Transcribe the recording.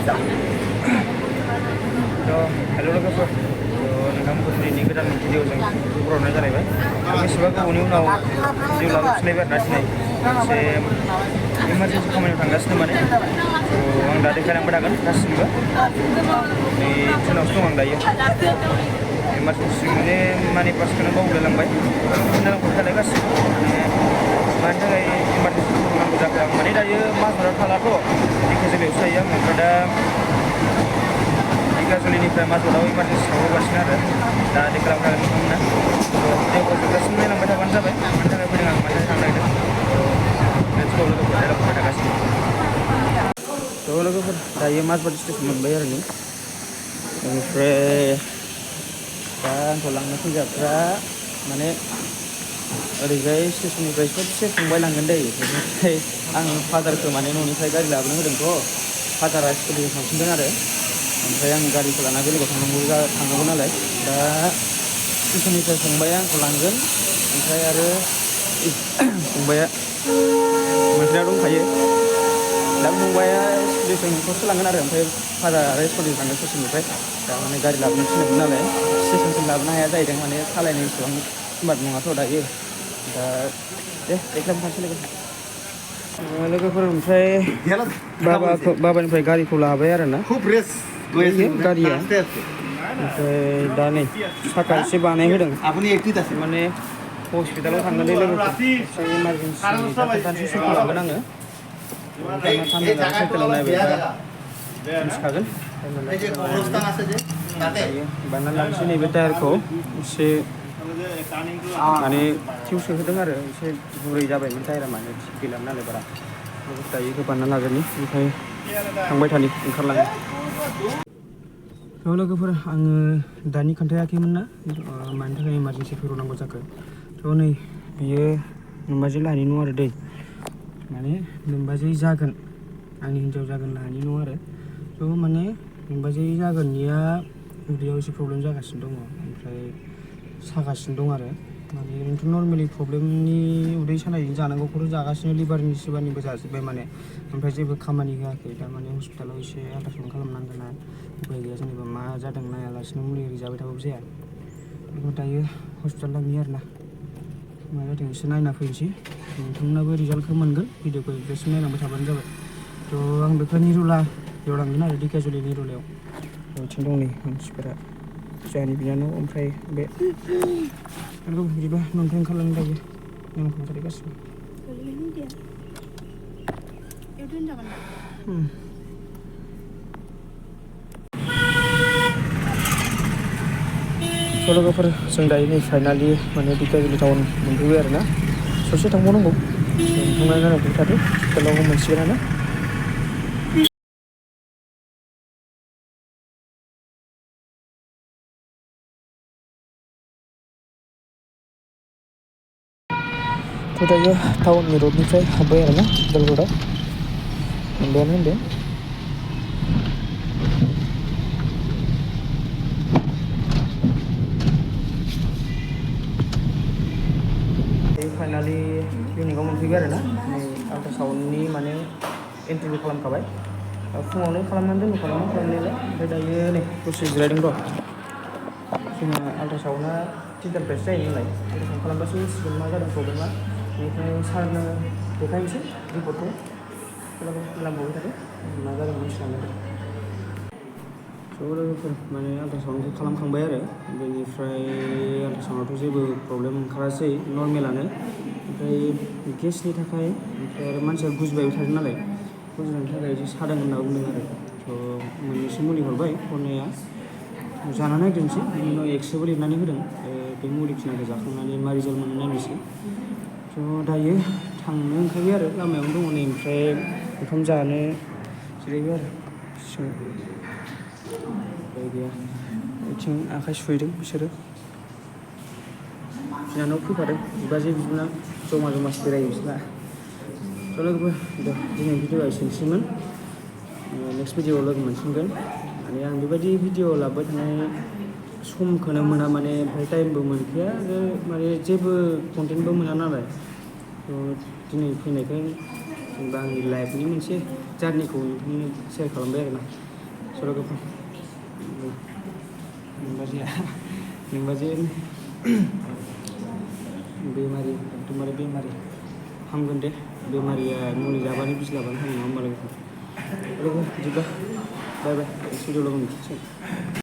हेल' लोगोफोर नोंथांमोनखौ दिनैनि गोदान भिडिअजों बरायनाय जालायबाय बेसेबा गोबावनि उनाव भिडिअ लाबोफिनलायबाय आरोना दिनै मोनसे इमारजेन्सि खामानियाव थांगासिनो माने आं दा देखायलांबाय थागोन गासिबो नै ट्रेनावसो दं आं दायो इमारजेन्सि माने पार्सखौनो बावलायलांबाय खोनालांबाय गासिबो माने मानि थाखाय इमारजेन्सि नांगौ जाखो आं माने दायो माजबाराव थालाथ' धेकियाजुलियावसो थायो आं ओमफ्राय दा धेकियाजुलिनिफ्राय माजबाराव इमारजेन्सि थांहोगासिनो आरो दा देखायलांबाय थागोन नोंथांमोना भिडिअखौ जोबजासिम नायलांबाय थाबानो जाबाय मानि थाखाय फैदों आं मानि थाखाय थांनो नागिरदों लेट्स गो लोगोफोर नायलांबाय थागासिनो थ' लोगोफोर दायो माजबाद स्टेसन मोनबाय आरो नै बेनिफ्राय दा आंखौ लांनो फैग्राफ्रा माने ओरैजाय स्टेसननिफ्राय सबसे फंबाय लांगोन दै बेनिफ्राय आं फादारखौ माने न'निफ्राय गारि लाबोनो होदोंथ' फादारा स्कुटिजों थांफिनदों आरो ओमफ्राय आं गारिखौ लाना बेलेगाव थांनांगौ नालाय दा स्टेसननिफ्राय फंबाया आंखौ लांगोन ओमफ्राय आरो फंबाया मोनसेया दंखायो दा फंबाया स्टेसनखौसो लांगोन आरो ओमफ्राय फादार आरो स्कुटिजों थांगोन स्टेसननिफ्राय दा माने गारि लाबोनो थिनदोंमोन नालाय स्टेसनसिम लाबोनो हाया जाहैदों माने सालायनो इसेबां स्मार्ट नङाथ' दायो दा दे देखायनो थांसै लोगोफोर ओमफ्राय बाबानिफ्राय गारिखौ लाबाय आरो ना गारिया ओमफ्राय दा नै साखा एसे बानायहोदों माने हस्पिटालाव थांगोन लोगोफोर इमारजेन्सि दाख्लैसो सफै लागोन आङो साइकेलाव नायबाय मिथिखागोन बानायना लानोसै नैबे टायारखौ एसे माने थिउ सोहोदों आरो एसे गुरै जाबायमोन टायारा माने थिग गैलामोन नालाय बारा दायो बेखौ बानायना लाग्रोनि ओमफ्राय थांबाय थानि ओंखारलाङो थ' लोगोफोर आङो दानि खोन्थायाखैमोन ना मानि थाखाय इमारजेन्सि फैब्रनांगौ जाखो थ' नै बियो नोमबाजै लाहानि न' आरो दै माने नोमबाजै जागोन आंनि हिन्जाव जागोन लाहानि न' आरो थ' माने नोमबाजै जागोननिया उदैयाव एसे प्रब्लेम जागासिनो दङ ओमफ्राय सागासिनो दं आरो माने ओरैनोथ' नर्मेलि प्रब्लेमनि उदै सानायजों जानांगौखौथ' जागासिनो लिभारनि सिबारनिबो जाजोब्बाय माने ओमफ्राय जेबो खामानि होआखै दा माने हस्पिटालाव एसे आल्ट्रासाउन्ड खालामनांगोन आरो उपाय गैया जेनेबा मा जादों नायालासिनो मुलि आरि जाबाय थाबाबो जाया बेखौ दायो हस्पिटाल लांनि आरो ना मा जादों एसे नायना फैनोसै नोंथांमोनाबो रिजाल्टखौ मोनगोन भिडिअखौ जोबजासिम नायलांबाय थाबानो जाबाय थ' आं बेखौ निरुलायाव लांगोन आरो धेकियाजुलि निरुलायाव बिथिं दं नै मानसिफोरा जोंहानि बिनानाव ओमफ्राय बे बिदिबा न'निफ्राय ओंखारलांनो दायो नांखांथारै गासिबो थ' लोगोफोर जों दायो नै फाइनालि माने धेकियाजुलि टाउन मोनफैबाय आरो ना ससे थांबावनांगौ थांनानै नायनांगौ थादो हस्पिटालाव मोनसिगोनानो थ' दायो टाउननि रडनिफ्राय हाबबाय आरो ना हस्पिटाल रडआव मोनबायानो होनदों फाइनालि क्लिनिकआव मोनफैबाय आरो ना नै आल्ट्रासाउन्डनि माने एन्ट्रिबो खालामखाबाय फुङावनो खालामनानै दोनखादोंमोन खालामनायालाय ओमफ्राय दायो नै दसे जिरायदों र' जोंना आल्ट्रासाउन्डआ थिनथानिफ्रायसो जायो नालाय आल्ट्रासाउन्ड खालामबासो मिथिगोन मा जादों प्रब्लेमा बेनिफ्राय सारनो देखायनोसै रिपर्टखौ खालामबावबाय थादों मा जादों मिथिलांदों थ' लोगोफोर माने आल्ट्रासाउन्डखौ खालामखांबाय आरो बेनिफ्राय आल्ट्रासाउन्डआवथ' जेबो प्रब्लेम ओंखारासै नर्मेलानो ओमफ्राय गेसनि थाखाय ओमफ्राय आरो मानसिया गुजुबायबो थादों नालाय गुजुनायनि थाखाय एसे सादों होनना बुंदों आरो थ' मोननैसो मुलि हरबाय हरनाया जाना नायग्रोनोसै बिनि उनाव एक्सरेबो लिरनानै होदों बे मुलिखिनिखौ जाखांनानै मा रिजाल्ट मोनो नायनोसै थ' दायो थांनो ओंखारबाय आरो लामायावनो दङ नै ओमफ्राय ओंखाम जानो जिरायबाय आरो सिङाव उपाय गैया बिथिं आखाइ सुहैदों बिसोरो बिनानाव फैफादों बिबाजै बिबोनां जमा जमासो बेरायो बिसोरना थ' लोगोफोर दे दिनै भिडिअआ एसेनोसैमोन नेक्स्ट भिडिअआव लोगो मोनफिनगोन माने आं बेबायदि भिडिअ लाबोबाय थानाय समखौनो मोना माने ओमफ्राय टाइमबो मोनखाया आरो माने जेबो कन्टेन्टबो मोना नालाय थ' दिनै फैनायखाय जेनेबा आंनि लाइफनि मोनसे जार्निखौ नोंथांनो सेयार खालामबाय आरो ना सराव नोंबाजैया बेमारि एकदमबारे बेमारि हामगोन दे बेमारिया मुलि जाबानो बिज्लाबानो हामो नङा होमबा लोगो बिदिब्ला बाय बाय नेक्स्ट भिडिअ लोगो मोनफिनसिगोन